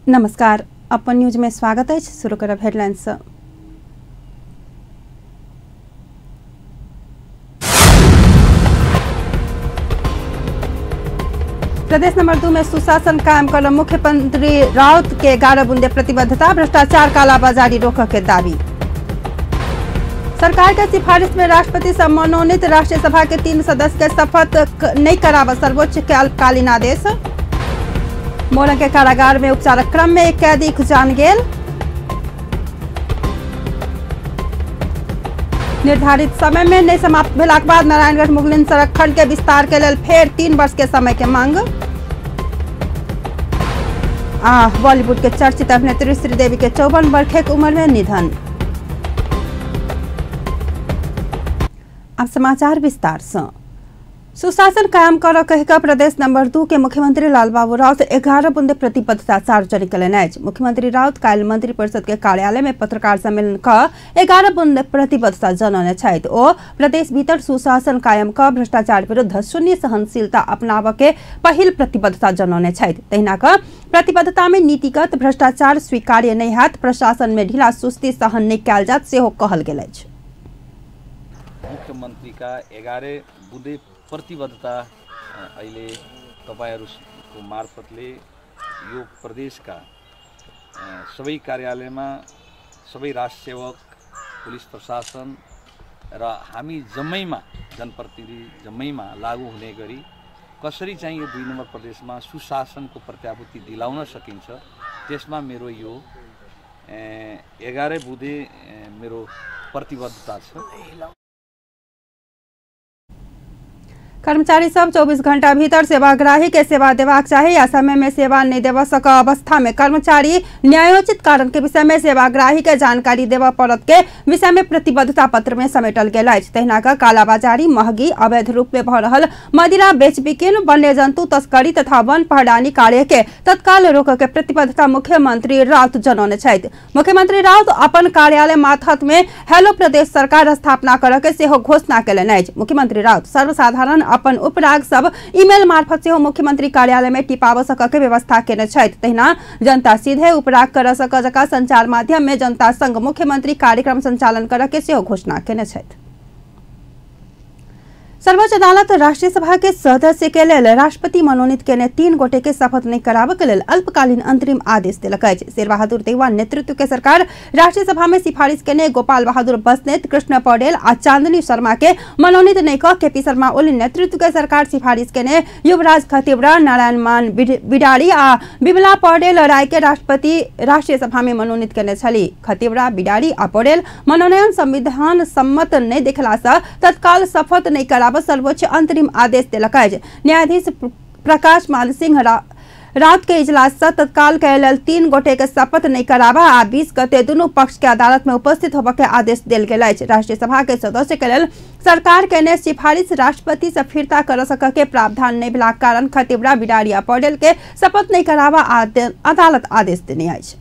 नमस्कार, अपन न्यूज में स्वागत है। शुरू करब हेडलाइन से। प्रदेश नंबर 2 में सुशासन कायम कर मुख्यमंत्री राउत के 11 बूंदे प्रतिबद्धता, भ्रष्टाचार कालाबाजारी रोक के दावी। सरकार के सिफारिश में राष्ट्रपति से मनोनीत राष्ट्रीय सभा के 3 सदस्य के शपथ नहीं करावा सर्वोच्च के अल्पकालीन आदेश। मोरंग के कारागार में उपचार क्रम में एक कैदी जान गेल। निर्धारित समय में नहीं समाप्त भेलाक बाद नारायणगढ़ मुगलिन सड़क खंड के विस्तार के लेल फेर 3 वर्ष के समय के मांग। बॉलीवुड के चर्चित अभिनेत्री श्रीदेवी के 54 वर्ष के उम्र में निधन। अब समाचार विस्तार से। सुशासन कायम कर कहिक प्रदेश नंबर 2 के मुख्यमंत्री लालबाबू राउत 11 बूंदे प्रतिबद्धता सार्वजनिक कयलनि अछि। मुख्यमंत्री राउत काल्हि मंत्री परिषद के कार्यालय में पत्रकार सम्मेलन क 11 बूंदे प्रतिबद्धता जनौने छथि। ओ प्रदेश भीतर सुशासन कायम क भ्रष्टाचार विरुद्ध शून्य सहनशीलता अपनाबऽ के पहिल प्रतिबद्धता जनौने छथि। तहिना क प्रतिबद्धता में नीतिगत भ्रष्टाचार स्वीकार्य नहि हैत, प्रशासन में ढीला सुस्ती सहन नहि कयल जायत सेहो कहल गेल अछि। मुख्यमन्त्रीका 11 बुँदे प्रतिबद्धता अहिले तपाईहरुको मार्फतले यो प्रदेशका सबै कार्यालयमा सबै राष्ट्रसेवक, पुलिस प्रशासन र हामी जम्मैमा जनप्रतिनिधि जम्मैमा लागू हुने गरी कसरी चाहिँ यो 2 नम्बर प्रदेशमा सुशासनको प्रत्याभूति दिलाउन सकिन्छ त्यसमा मेरो यो 11 बुँदे मेरो प्रतिबद्धता छ। कर्मचारी सब 24 घंटा भीतर सेवाग्राही के सेवा देबाक चाही या समय में सेवा नहीं देव सक अवस्था में कर्मचारी न्यायोचित कारण के विषय में सेवाग्राही के जानकारी देव पड़त के विषय में प्रतिबद्धता पत्र में समेटल गेल अछि। तहिना क कालाबाजारी, महगी, अवैध रूप में भऽ रहल मदिरा बेच बिकिन, वन्य जंतु तस्करी तथा वन पहरानी कार्य के तत्काल रोक के प्रतिबद्धता मुख्यमंत्री राउत जनौने छथि। मुख्यमंत्री राउत अपन कार्यालय मातहत में हेलो प्रदेश सरकार स्थापना करऽ के सेहो घोषणा कयलनि अछि। मुख्यमंत्री राउत सर्वसाधारण अपन उपराग सब ईमेल मार्फत सेहो मुख्यमंत्री कार्यालय में टिपाबऽ सकऽ के व्यवस्था केने छथि। तहिना जनता सीधे उपराग कर सकऽ जकाँ संचार माध्यम में जनता संग मुख्यमंत्री कार्यक्रम संचालन करऽ के सेहो घोषणा केने छथि। सर्वोच्च अदालत राष्ट्रीय सभा के सदस्य के लेल राष्ट्रपति मनोनीत केने 3 गोटे के शपथ नहीं कराबऽ के लेल अल्पकालीन अंतरिम आदेश देलक अछि। शेरबहादुर देउवा नेतृत्व के सरकार राष्ट्रीय सभा में सिफारिश केने गोपाल बहादुर बस्नेत, कृष्ण पौडेल आ चांदनी शर्मा के मनोनीत नहीं क केपी शर्मा ओली नेतृत्व के सरकार सिफारिश केने युवराज खतिवड़ा, नारायण मान बिडारी आ विमला पौडेल राय के राष्ट्रपति राष्ट्रीय सभा में मनोनीत केने छली। खतिवड़ा, बिडारी आ पौडेल मनोनयन संविधान सम्मत नहीं देखला से तत्काल शपथ नहीं कराबऽ सर्वोच्च अंतरिम आदेश देलक अछि। न्यायाधीश प्रकाश मान सिंह राउत के इजलास से तत्काल के लेल 3 गोटे के शपथ नहीं कराबा आ 20 गते दुनू पक्ष के अदालत में उपस्थित होबऽ के आदेश देल गेल अछि। राष्ट्रीय सभा के सदस्य के लेल सरकार केने सिफारिश राष्ट्रपति से फिरता कर सक के प्रावधान नहीं भेलाक कारण खतिवड़ा, बिडारी आ पौडेल के शपथ नहीं कराबा अदालत आदेश देने अछि।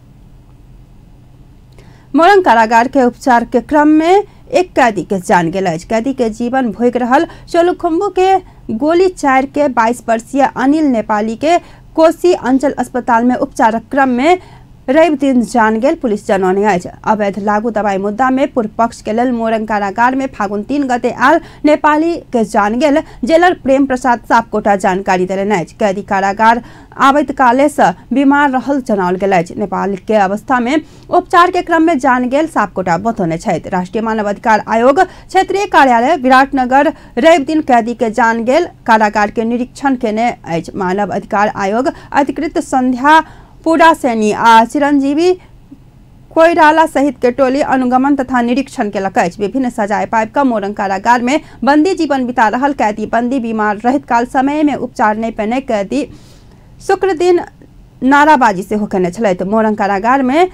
मोरंग कारागार के उपचार के क्रम में एक कैदी के जान गेल अछि। कैदी के जीवन भोगि रहल सोलुखुम्बु के गोली 4 के 22 वर्षीय अनिल नेपाली के कोसी अंचल अस्पताल में उपचारक क्रम में रवि दिन जान गेल पुलिस जनौने अछि। अवैध लागू दवाई मुद्दा में पूर्व पक्ष के लेल मोरंग कारागार में फागुन 3 गते आयल नेपाली के जान गेल जेलर प्रेम प्रसाद सापकोटा जानकारी देलनि अछि। कैदी कारागार आबैत काले से बीमार रहल जनाओल गेल अछि। नेपाल के अवस्था में उपचार के क्रम में जान गेल सापकोटा बतौने छथि। राष्ट्रीय मानवाधिकार आयोग क्षेत्रीय कार्यालय विराटनगर रवि दिन कैदी के जान गेल कारागार के निरीक्षण केने अछि। मानव अधिकार आयोग अधिकृत संध्या पूरा सैनी आ चिरंजीवी कोइराला सहित के टोली अनुगमन तथा निरीक्षण केलक अछि। विभिन्न सजाय पाबि कऽ मोरंग कारागार में बंदी जीवन बिता रहल कैदी बंदी बीमार रहित काल समय में उपचार नहीं पेने कैदी शुक्र दिन नाराबाजी सेहो केने छलथि। मोरंग कारागार में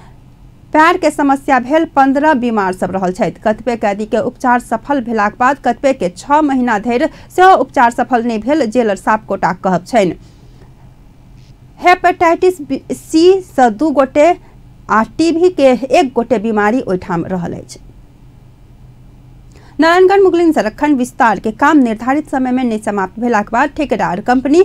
पैर के समस्या भेल 15 बीमार सब रहल छथि। कतिपय कैदी के उपचार सफल भेलाक बाद कतिपय के 6 महीना धरि सेहो उपचार सफल नहि भेल जेलर सापकोटाक कहब छनि। हेपेटाइटिस सी से 2 गोटे आ टीबी के 1 गोटे बीमारी ओहिठाम रहल अछि। नारायणगढ़ मुगलिन सड़क खंड विस्तार के काम निर्धारित समय में नहीं समाप्त भेलाक बाद ठेकेदार कंपनी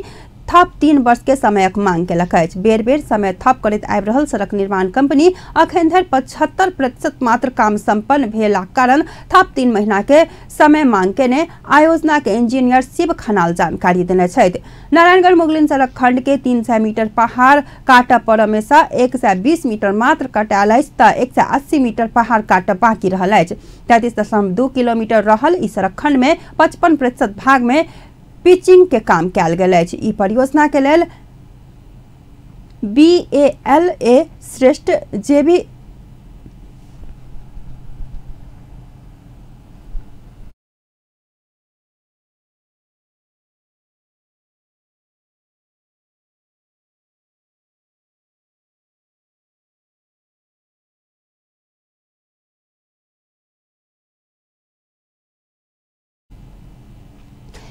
थप 3 वर्ष के समयक मांग केलक अछि। बेर बेर समय थप करैत आबि रहल सड़क निर्माण कंपनी अखन धरि 75% मात्र काम सम्पन्न भेलाक कारण थप 3 महीना के समय मांग केने आयोजना के इंजीनियर शिव खनाल जानकारी देने छथि। नारायणगढ़ मुगलिन सड़क खंड के 300 मीटर पहाड़ काटऽ पड़ऽ में से 120 मीटर मात्र कटायल अछि तऽ 180 मीटर पहाड़ काटऽ बाकी रहल अछि। 33.2 किलोमीटर रहल ई सड़क खंड में 55% भाग में पिचिंग के काम कयल गेल अछि। ई परियोजना के लेल BALA श्रेष्ठ जेबी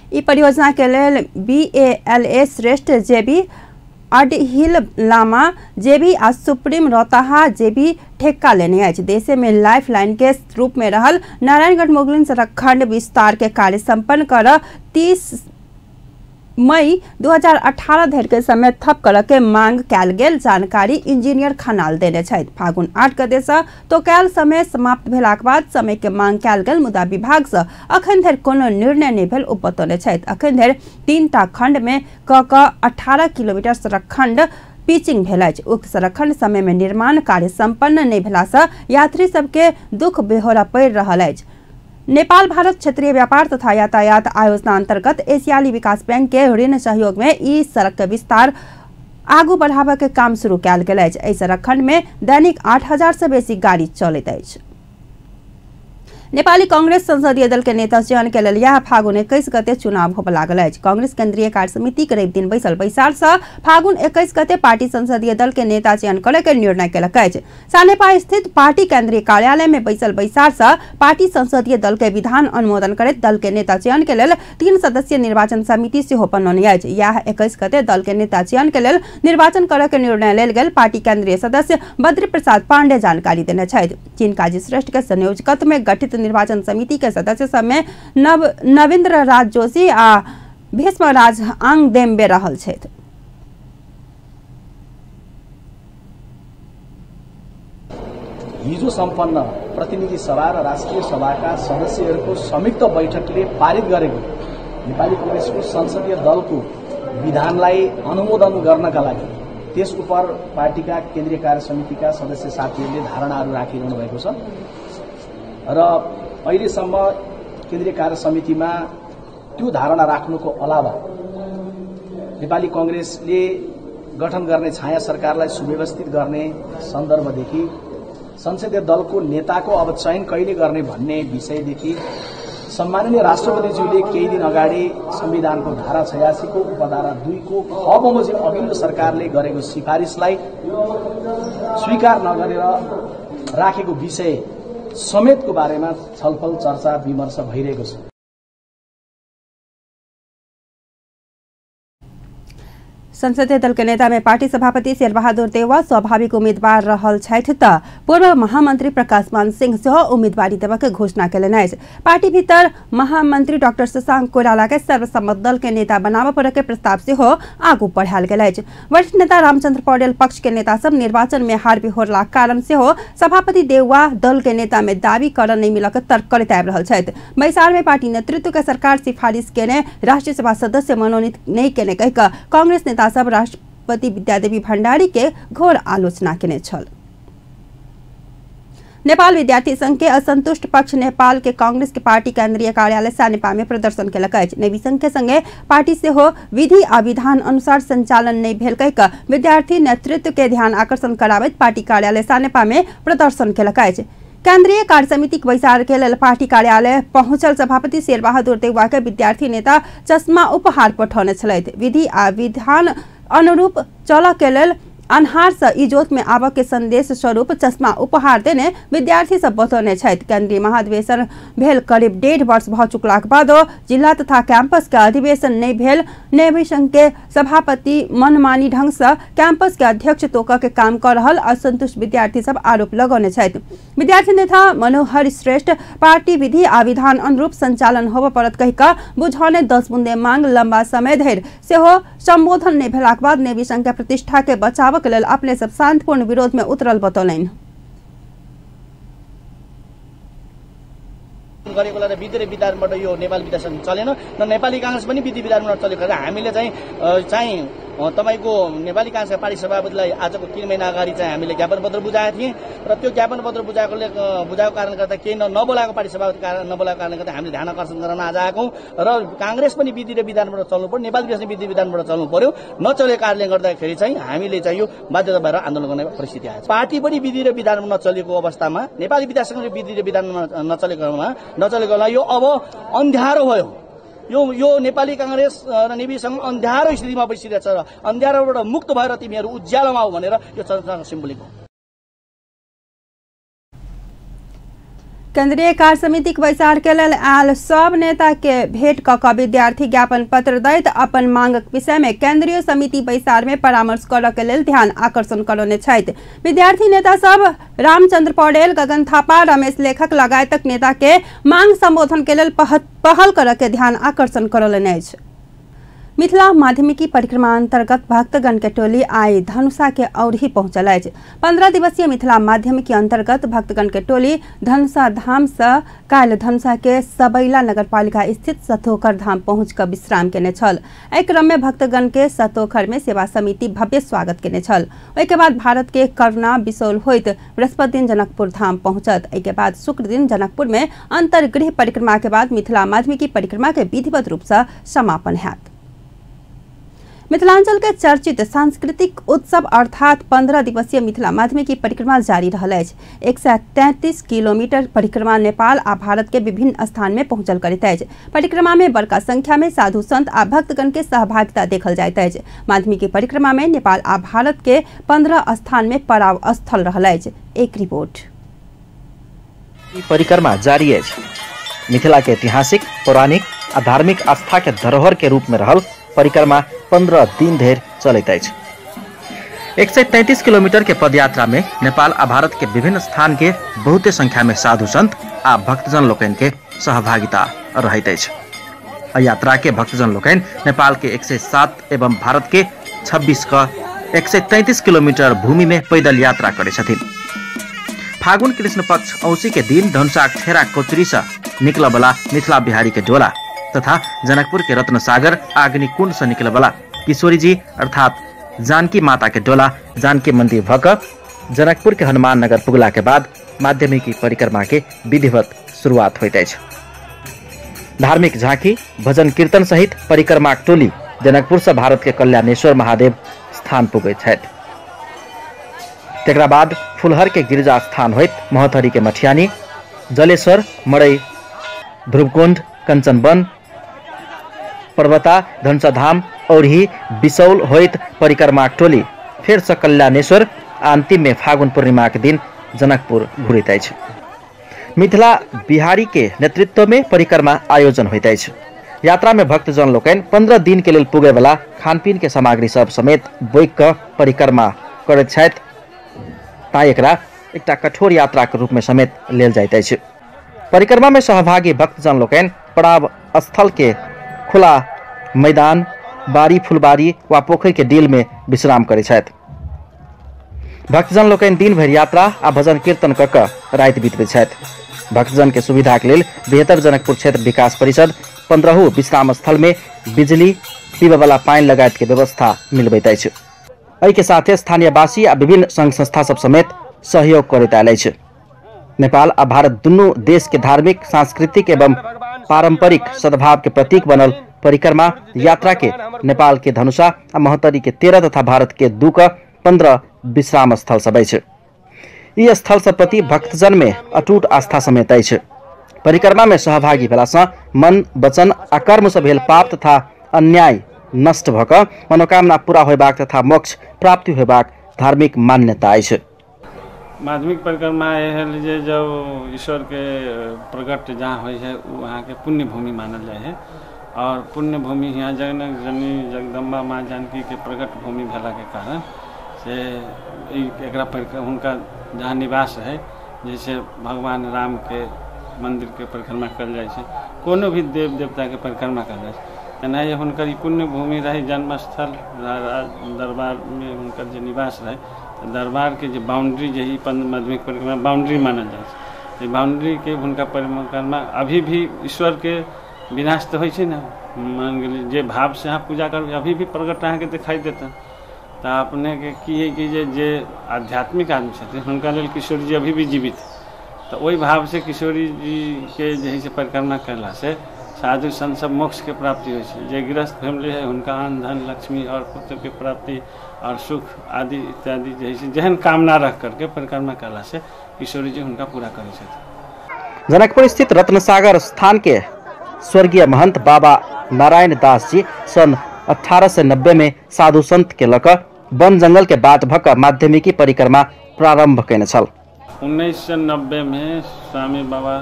ई परियोजना के लेल BALA श्रेष्ठ जेबी अडहिल लामा जेबी आ सुप्रीम रौताहा जेबी ठेक्का लेने अछि। देशे में लाइफ लाइन के रूप में रहल नारायणगढ़ मुगलिन सड़क खंड विस्तार के कार्य संपन्न कर 30 मई 2018 धरि के समय थप कर के मांग कयल गेल जानकारी इंजीनियर खनाल देने छथि। फागुन 8 गते से तोकायल समय समाप्त भेलाक बाद समय के मांग कयल गेल, मुदा विभाग से अखन धरि कोनो निर्णय नहि भेल ओ बतौने छथि। अखन धरि 3टा खंड में क 18 किलोमीटर सड़क खंड पिचिंग भेल अछि। उक्त सड़क खंड समय में निर्माण कार्य संपन्न नहि भेला से यात्री सबके दुख बेहोरा पड़ि रहल अछि। नेपाल भारत क्षेत्रीय व्यापार तथा यातायात आयोजना अंतर्गत एशियाली विकास बैंक के ऋण सहयोग में ई सड़क के विस्तार आगू बढ़ाबय के काम शुरू कयल गेल अछि। एहि सड़क खंड में दैनिक 8000 से बेसी गाड़ी चलैत अछि। नेपाली कांग्रेस संसदीय दल के नेता चयन के लेल यह फागुन 21 गते चुनाव होबय लागल अछि। कांग्रेस केंद्रीय कार्य समिति के रवि दिन बैसल बैसार से फागुन 21 गते पार्टी संसदीय दल के नेता चयन करे के निर्णय केलक अछि। सानेपा स्थित पार्टी केंद्रीय कार्यालय में बैसल बैसार से पार्टी संसदीय दल के विधान अनुमोदन करैत दल के नेता चयन के लेल 3 सदस्यीय निर्वाचन समिति सेहो बनौने अछि। यह 21 गते दल के नेता चयन के लेल निर्वाचन करे के निर्णय लेल गेल पार्टी केंद्रीय सदस्य बद्री प्रसाद पांडे जानकारी देने छथि। चीन काजी श्रेष्ठ के संयोजकत्व में गठित निर्वाचन समिति के सदस्य सब में नवीन्द्र राज जोशी आ भीष्मराज आंगदेम्बे रहल छथि। हिजो सम्पन्न प्रतिनिधि सभा र राष्ट्रिय सभाका सदस्यहरूको संयुक्त बैठकले पारित गरेको नेपाली कांग्रेसको संसदीय दलको विधानलाई अनुमोदन गर्नका लागि त्यस उप पार्टीका केन्द्रीय कार्य समितिका सदस्य साथीहरूले धारणाहरू राखिरहनु भएको छ र अहिलेसम्म केन्द्रीय कार्य समितिमा त्यो धारणा राख्नुको अलावा नेपाली कांग्रेसले गठन गर्ने छाया सरकारलाई सुव्यवस्थित गर्ने सन्दर्भदेखि संसदीय दलको नेताको अब चयन कहिले गर्ने भन्ने विषयदेखि सम्माननीय राष्ट्रपतिज्यूले केही दिन अगाडि संविधानको धारा 86 को उपधारा 2 को ख बमोजिम अघिल्लो सरकारले गरेको सिफारिसलाई स्वीकार नगरेर राखेको विषय समेतको बारेमा छलफल चर्चा विमर्श भइरहेको छ। संसदीय दल के नेता में पार्टी सभापति शेरबहादुर देउवा स्वाभाविक उम्मीदवार रहल छथि त पूर्व महामंत्री प्रकाश मान सिंह सेहो उम्मीदवारी देबय के घोषणा केलनि अछि। पार्टी भीतर महामंत्री डॉक्टर शशांक कोइराला के सर्वसम्मत दल के नेता बनाबय पड़य के प्रस्ताव सेहो आगू बढ़ायल गेल अछि। वरिष्ठ नेता रामचंद्र पौडेल पक्ष के नेता सब निर्वाचन में हार बिहोरलाक कारण सेहो सभापति देउवा दल के नेता में दावी करऽ नहि मिलऽ के तर्क करैत आबि रहल छथि। बैसार में पार्टी नेतृत्व के सरकार सिफारिश केने राष्ट्रीय सभा सदस्य मनोनीत नहि केने कहि कऽ कांग्रेस नेता सब राष्ट्रपति विद्यादेवी भण्डारी के घोर आलोचना केने छल। नेपाल विद्यार्थी संघ के असंतुष्ट पक्ष नेपाल के कांग्रेस के पार्टी केंद्रीय कार्यालय सानेपा में प्रदर्शन केलक अछि। नेवी संघ के संगे पार्टी सेहो विधि आ विधान अनुसार संचालन नहि भेल कहि कऽ विद्यार्थी नेतृत्व के ध्यान आकर्षण कराबैत पार्टी कार्यालय सानेपा में प्रदर्शन केलक अछि। केंद्रीय कार्य समिति के बैसार के लेल पार्टी कार्यालय पहुंचल सभापति शेरबहादुर देउवा के विद्यार्थी नेता चश्मा उपहार पठौने छलथि। विधि आ विधान अनुरूप चलऽ के लेल अन्हार से इजोत में आबऽ के संदेश स्वरूप चश्मा उपहार देने विद्यार्थी सब बतौने छथि। केंद्रीय महाधिवेशन भेल करीब 1.5 वर्ष भऽ चुकलाक बादो जिला तथा कैंपस के अधिवेशन नहि भेल नेवी संघ के सभापति मनमानी ढंग से कैंपस के अध्यक्ष तोकऽ के काम कर रहल असंतुष्ट विद्यार्थी सब आरोप लगौने छथि। विद्यार्थी नेता मनोहर श्रेष्ठ पार्टी विधि आ विधान अनुरूप संचालन होबऽ पड़त कहि कऽ बुझौने 10 बुंदे मांग लंबा समय धरि सेहो संबोधन नहि भेलाक बाद नेवी संघ के प्रतिष्ठा के बचाव के लेल अपने सब शांतिपूर्ण विरोध में उतरल बतौलनि। गरेकोलाई विधि र विधानबाट यो नेपाली विद्या संघ चलेन न नेपाली कांग्रेस पनि विधि विधानबाट चलेको। हामीले चाहिँ तपाईको नेपाली कांग्रेसका पार्टी सभापतिलाई आजको 3 महिना अगाडि चाहिँ हामीले ज्ञापन पत्र बुझाएको थियौँ र त्यो ज्ञापन पत्र बुझाएको कारणले गर्दा केही नबोलाएको पार्टी सभापति नबोलाएको कारणले गर्दा हामीले ध्यान आकर्षण गर्न आज आएको र कांग्रेस पनि विधि र विधानबाट चल्नु पर्यो, नेपाली कांग्रेस विधि विधानबाट चल्नु पर्यो। नचलेको कारणले गर्दाखेरि चाहिँ हामीले चाहिँ यो बाध्यता भएर आन्दोलन गर्ने परिस्थिति आएको छ। पार्टी पनि विधि र विधानमा नचलेको अवस्थामा, नेपाली विद्या संघ विधि र विधानमा नचलेकोलाई यो अब अन्ध्यारो भयो। यो नेपाली कांग्रेस र नेवी संघ अन्ध्यारो स्थितिमा बसिरहेछ र अन्ध्यारोबाट मुक्त भएर तिमीहरू उज्यालोमा आऊ भनेर यो चर्चाको सिम्बोलिक हो। केंद्रीय कार्य समिति के बैसार के लेल आयल सब नेता के भेंट क क विद्यार्थी ज्ञापन पत्र दैत अपन मांगक विषय में केंद्रीय समिति बैसार में परामर्श करऽ के लेल ध्यान आकर्षण करौने छथि। विद्यार्थी नेता सब रामचंद्र पौडेल, गगन थापा, रमेश लेखक लगायतक नेता के मांग संबोधन के लेल पहल करऽ के ध्यान आकर्षण करौलनि अछि। मिथिला माध्यमिकी परिक्रमा अंतर्गत भक्तगण के टोली आई धनुषा के औरही पहुंचल अछि। 15 दिवसीय मिथिला माध्यमिकी अंतर्गत भक्तगण के टोली धनुषा धाम से काल्हि धनुषा के सबैला नगरपालिका स्थित सतोखर धाम पहुंच कर विश्राम केने छल। एहि क्रम में भक्तगण के सतोखर में सेवा समिति भव्य स्वागत केने छल। ओहिके बाद भारत के करुणा बिसौल होइत बृहस्पति दिन जनकपुर धाम पहुंचत। एहिके बाद शुक्र दिन जनकपुर में अंतर्गृह परिक्रमा के बाद मिथिला माध्यमिकी परिक्रमा के विधिवत रूप से समापन हैत। मिथिलांचल के चर्चित सांस्कृतिक उत्सव अर्थात 15 दिवसीय मिथिला माध्यमिकी परिक्रमा जारी रहल अछि। 133 किलोमीटर परिक्रमा नेपाल आ भारत के विभिन्न स्थान में पहुंचल करैत अछि। परिक्रमा में बड़का संख्या में साधु संत आ भक्तगण के सहभागिता देखल जाइत अछि। माध्यमिकी परिक्रमा में नेपाल आ भारत के 15 स्थान में पड़ाव स्थल रहल अछि। एक रिपोर्ट। ई परिक्रमा जारी अछि। मिथिला के ऐतिहासिक, पौराणिक आ धार्मिक आस्था के धरोहर के रूप में रहल परिक्रमा 15 दिन धरि चलैत अछि। 133 किलोमीटर के पदयात्रा में नेपाल आ भारत के विभिन्न स्थान के बहुते संख्या में साधु संत आ भक्तजन लोकनि के सहभागिता रहैत अछि। यात्रा के भक्तजन लोकनि नेपाल के 107 एवं भारत के 26 का 133 किलोमीटर भूमि में पैदल यात्रा करै छथिन। फागुन कृष्ण पक्ष औसी के दिन धनुषाक ठेरा कोचरी से निकलऽ वाला मिथिला बिहारी के डोला तथा जनकपुर के रत्नसागर अग्निकुंड से निकले वाला किशोरी जी अर्थात जानकी माता के डोला जानकी मंदिर भक जनकपुर के हनुमान नगर पुगला के बाद माध्यमिकी परिक्रमा के विधिवत शुरुआत होइत अछि। धार्मिक झांकी, भजन कीर्तन सहित परिक्रमा टोली जनकपुर से भारत के कल्याणेश्वर महादेव स्थान पुगैत छथि। तकरा बाद फुलहर के गिरिजा स्थान होइत महोत्तरी के मठियानी, जलेश्वर, मड़ई, ध्रुवकुंड, कंचनवन, पर्वता, धनुषाधाम और ही बिसौल होइत परिक्रमा टोली फेर से कल्याणेश्वर अंतिम में फागुन पूर्णिमा के दिन जनकपुर घुरैत अछि। मिथिला बिहारी के नेतृत्व में परिक्रमा आयोजन होइत अछि। यात्रा में भक्तजन लोकनि 15 दिन के लेल पुगे वाला खानपीन के सामग्री सब समेत बोकि कऽ परिक्रमा करैत छथि। ताहि एकरा एकटा कठोर यात्रा के रूप में समेत लेल जाइत अछि। परिक्रमा में सहभागी भक्तजन लोकनि पड़ाव स्थल के खुला मैदान, बाड़ी, फुलबाड़ी वा पोखरि के डील में विश्राम करै छथि। भक्तजन लोकनि दिन भरि यात्रा आ भजन कीर्तन कऽ कऽ राति बितबै छथि। भक्तजन के सुविधा के लेल बेहतर जनकपुर क्षेत्र विकास परिषद 15 विश्राम स्थल में बिजली, पीबय वाला पानि लगायत के व्यवस्था मिलबैत अछि। एहि के साथे स्थानीयवासी आ विभिन्न संघ संस्था सब समेत सहयोग करैत आयल अछि। नेपाल आ भारत दुनू देश के धार्मिक, सांस्कृतिक एवं पारंपरिक सद्भाव के प्रतीक बनल परिक्रमा यात्रा के नेपाल के धनुषा आ महोत्तरी के 13 तथा भारत के 2 का 15 विश्राम स्थल सब अछि। ई स्थल सब प्रति भक्तजन में अटूट आस्था समेत अछि। परिक्रमा में सहभागी भेला सँ मन, वचन आ कर्म सँ भेल पाप तथा अन्याय नष्ट भऽ कऽ मनोकामना पूरा होयबाक तथा मोक्ष प्राप्ति होयबाक धार्मिक मान्यता अछि। माध्यमिक परिक्रमा एहन जे जब ईश्वर के प्रकट जहाँ होइ है वहाँ के पुण्य भूमि मानल जाय है और पुण्य भूमि यहाँ जनक जननी जगदम्बा माँ जानकी के प्रकट भूमि भेला के कारण से एकरा पर हुनका जहाँ निवास है, जैसे भगवान राम के मंदिर के परिक्रमा कल जाए छै, कोनो भी देव देवता के परिक्रमा कल जाए छै, तेनाही हुनकर पुण्य भूमि रहे, जन्मस्थल दरबार में हुनकर जे निवास रहे, दरबार के जे बाउंड्री जे ही माध्यमिक परिक्रमा बाउंड्री मानल जाए छै, बाउंड्री के हुनका परिक्रमा अभी भी ईश्वर के विनाश तो होइ छै ने, मान गेली जे भाव से अहाँ पूजा करबै अभी भी प्रकट अहाँके दिखाई देता। तो अपने के की है कि जे आध्यात्मिक आदमी छथिन हुनका लेल किशोरी जी अभी भी जीवित, तो वही भाव से किशोरी जी के जे है से परिक्रमा कयला से साधु संत सब मोक्ष के प्राप्ति होइ छै। जे गृहस्थ फैमिली है हुनका अन्न धन लक्ष्मी और पुत्र के प्राप्ति और सुख आदि इत्यादि जे है जेहन कामना रख करके परिक्रमा कयला से किशोरी जी हुनका पूरा करै छथिन। जनकपुर स्थित रत्नसागर स्थान के स्वर्गीय महंत बाबा नारायण दास जी सन् 1890 में साधु संत के लक वन जंगल के बाट भक माध्यमिकी परिक्रमा प्रारंभ कयने छल। 1990 में स्वामी बाबा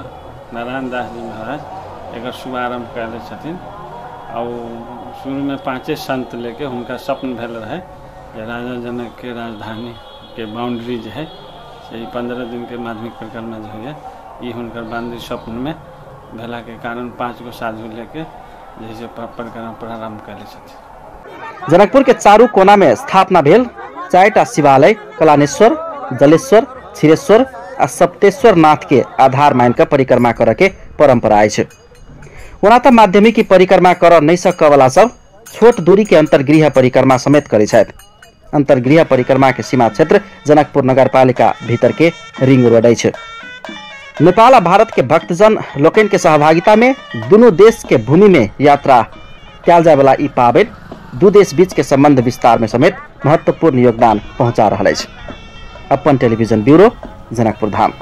नारायण दास जी महाराज एकर शुभारंभ कयले छथिन और शुरू में 5 संत लेके हुनका स्वप्न भेल रहे जे राजा जनक के राजधानी के बाउंड्री जे है से 15 दिन के माध्यमिक परिक्रमा जे होइए, ई हुनकर बाउंड्री स्वप्न में भेला के कारण 5 गो साधु लेके जैसे परिक्रमा प्रारंभ कयले छथिन। जनकपुर के चारू कोना में स्थापना भेल 4टा शिवालय कलानेश्वर, जलेश्वर, क्षीरेश्वर आ सप्तेश्वर नाथ के आधार मान के परिक्रमा कर के परंपरा अछि। ओना त माध्यमिकी परिक्रमा कर नहीं सकवला सब छोट दूरी के अंतर्गृह परिक्रमा समेत करै छथि। अंतर्गृह परिक्रमा के सीमा क्षेत्र जनकपुर नगरपालिका भीतर के रिंग रोड अछि। नेपाल आ भारत के भक्तजन लोकनि के सहभागिता में दुनू देश के भूमि में यात्रा कयल जाय वाला ई पाबनि दू देश बीच के संबंध विस्तार में समेत महत्वपूर्ण योगदान पहुंचा रहल अछि। अपन टेलीविजन ब्यूरो, जनकपुर धाम।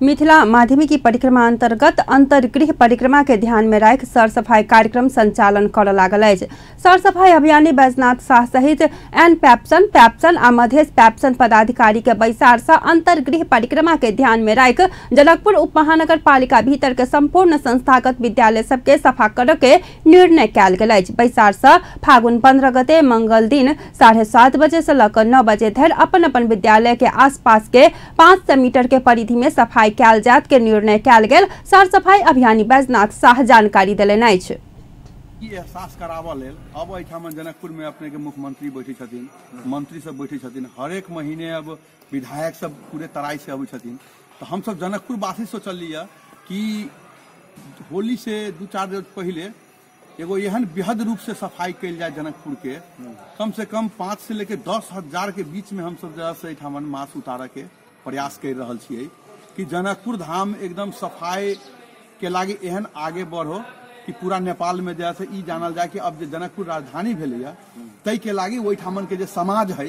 मिथिला माध्यमिकी परिक्रमा अंतर्गत अंतर्गृह परिक्रमा के ध्यान में राखि सरसफाई कार्यक्रम संचालन कर लागल अछि। सरसफाई अभियानी बैजनाथ शाह सहित एन पैप्सन, पैप्सन आ मधेश पैप्सन पदाधिकारी के बैसार से अंतर्गृह परिक्रमा के ध्यान में राखि जनकपुर उप महानगर पालिका भीतर के संपूर्ण संस्थागत विद्यालय सबके सफा कर के निर्णय कयल गेल अछि। बैसार से फागुन 15 गते मंगल दिन 7:30 बजे से लऽ 9 बजे धरि अपन अपन विद्यालय के आसपास के 500 मीटर के परिधि में सफाई कयल जात के निर्णय कयल गेल सरसफाई अभियानी बैजनाथ शाह जानकारी देलनि अछि। एहसास कराबऽ लेल अब एहिठाम जनकपुर में अपने के मुख्यमंत्री बैठे छथिन, मंत्री सब बैठे छथिन, हरेक महीने अब विधायक सब पूरे तराई से अबै छथिन। तो हम सब जनकपुरवासी सोचलिए कि होली से 2-4 दिन पहले एगो एहन बेहद रूप से सफाई कल जाए जनकपुर के, कम से कम 5 से लेके 10 हजार के बीच में हम सब जरा से एहिठाम मास उतारऽ के प्रयास कर रहल छियै कि जनकपुर धाम एकदम सफाई के लागी एहन आगे बढ़ो कि पूरा नेपाल में जैसे ई जानल जाए कि अब जे जनकपुर राजधानी भेलैया तै के लागी ओहिठामन के जे समाज है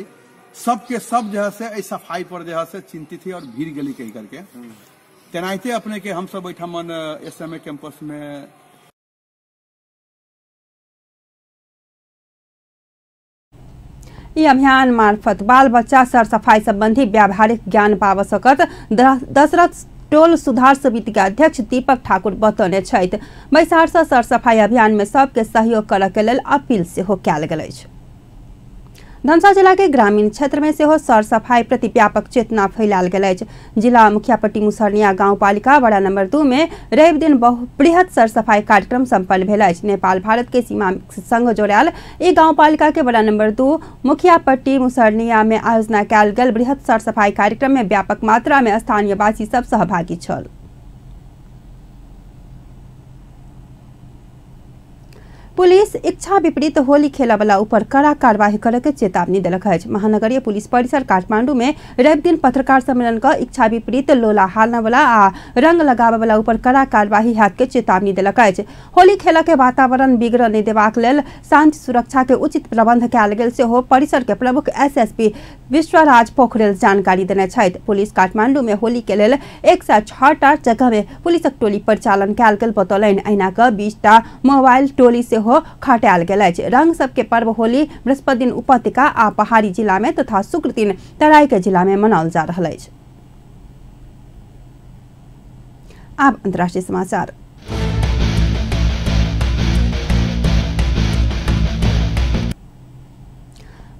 सबके सब जे है से एहि सफाई पर जे है से चिंतित है और भीड़ गेली कही करके। तेनाहिते अपने के हम सब एहिठामन SMA campus में ई अभियान मार्फत बाल बच्चा सरसफाई संबंधी व्यावहारिक ज्ञान पाब सकत दशरथ टोल सुधार समिति के अध्यक्ष दीपक ठाकुर बतौने छथि। बैसार से सरसफाई अभियान में सबके सहयोग करऽ के लेल अपील सेहो कयल गेल अछि। धनसा जिला के ग्रामीण क्षेत्र में सेहो सरसफाई प्रति व्यापक चेतना फैलायल गेल अछि। जिला मुखियापट्टी मुसहरनिया गांवपालिका वड़ा नंबर 2 में रवि दिन बृहत सरसफाई कार्यक्रम संपन्न भेल अछि। नेपाल भारत के सीमा संग जोड़ायल ई गांवपालिका के वड़ा नंबर 2 मुखियापट्टी मुसहरनिया में आयोजना कयल गेल बृहत सरसफाई कार्यक्रम में व्यापक मात्रा में स्थानीयवासी सब सहभागी छल। पुलिस इच्छा विपरीत होली खेलवला ऊपर कड़ा कार्यवाही करे के चेतावनी देलक अछि। महानगरीय पुलिस परिसर काठमांडू में रवि दिन पत्रकार सम्मेलन क इच्छा विपरीत लोला हालना आ रंग लगावे ऊपर कड़ा कार्यवाही हैत के चेतावनी देलक अछि। होली खेल के वातावरण बिगड़ नहीं देबाक लेल शांति सुरक्षा के उचित प्रबंध कयल गेल सेहो परिसर के प्रमुख एसएसपी विश्वराज पोखरेल जानकारी देने छथि। पुलिस काठमांडू में होली के लेल 106टा जगह में पुलिसक टोली परिचालन कयल गेल बतौलनि। अहिना क 20टा मोबाइल टोली सेहो सेहो खटायल गेल अछि। रंग सबके पर्व होली बृहस्पति दिन उपत्यका आ पहाड़ी जिला में तथा शुक्र दिन तराई के जिला में मनाओल जा रहल अछि। आब अंतर्राष्ट्रीय समाचार।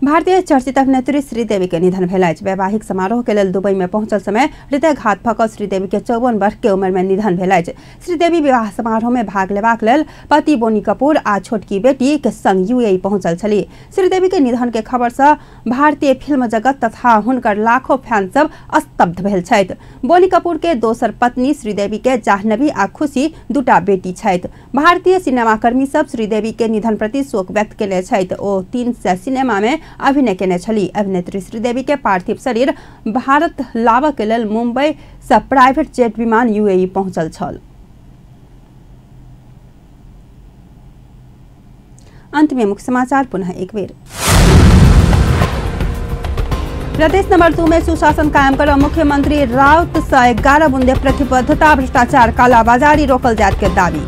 भारतीय चर्चित अभिनेत्री श्रीदेवी के निधन भेल अछि। वैवाहिक समारोह के लेल दुबई में पहुंचल समय हृदयघात भऽ कऽ श्रीदेवी के 54 वर्ष के उम्र में निधन भेल अछि। श्रीदेवी विवाह समारोह में भाग लेबाक लेल पति बोनी कपूर आ छोटकी बेटी के संग यूएई पहुंचल छली। श्रीदेवी के निधन के खबर से भारतीय फिल्म जगत तथा हुनकर लाखों फैन सब स्तब्ध भेल छथि। बोनी कपूर के दोसर पत्नी श्रीदेवी के जाह्नवी आ खुशी दूटा बेटी छथि। भारतीय सिनेमाकर्मी सब श्रीदेवी के निधन प्रति शोक व्यक्त केने छथि। ओ 300 सिनेमा में अभिनय केने छली। अभिनेत्री श्रीदेवी के पार्थिव शरीर भारत लाबऽ के लेल मुंबई से प्राइवेट जेट विमान यूएई पहुंचल छल। अंत में मुख्य समाचार पुनः एक बेर। प्रदेश नंबर 2 में सुशासन कायम कर मुख्यमंत्री राउत से 11 बुंदे प्रतिबद्धता, भ्रष्टाचार कालाबाजारी रोकल जात के दावी।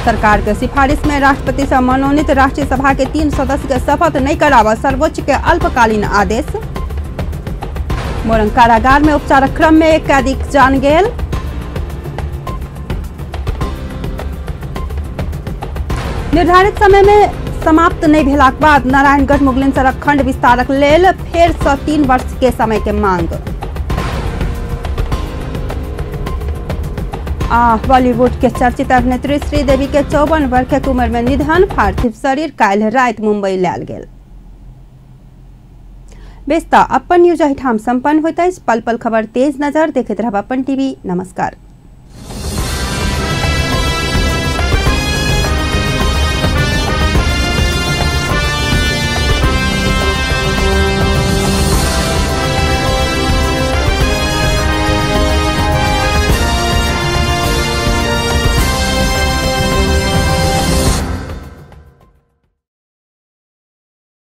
सरकार के सिफारिश में राष्ट्रपति से मनोनीत राष्ट्रीय सभा के 3 सदस्य के शपथ नहीं करावा सर्वोच्च के अल्पकालीन आदेश। मोरंग कारागार में उपचार क्रम में एक कैदी जान गेल। निर्धारित समय में समाप्त नहीं भेलाक बाद नारायणगढ़ मुगलिन सड़क खंड विस्तारक लेल फेर से 3 वर्ष के समय के मांग। बॉलीवुड के चर्चित अभिनेत्री श्रीदेवी के 54 वर्ष के उम्र में निधन, पार्थिव शरीर काल्हि राति मुंबई लायल गेल। बेस त अपन न्यूज एहिठाम संपन्न होइत अछि। पल पल खबर तेज नजर देखैत रहब अपन टीवी। नमस्कार।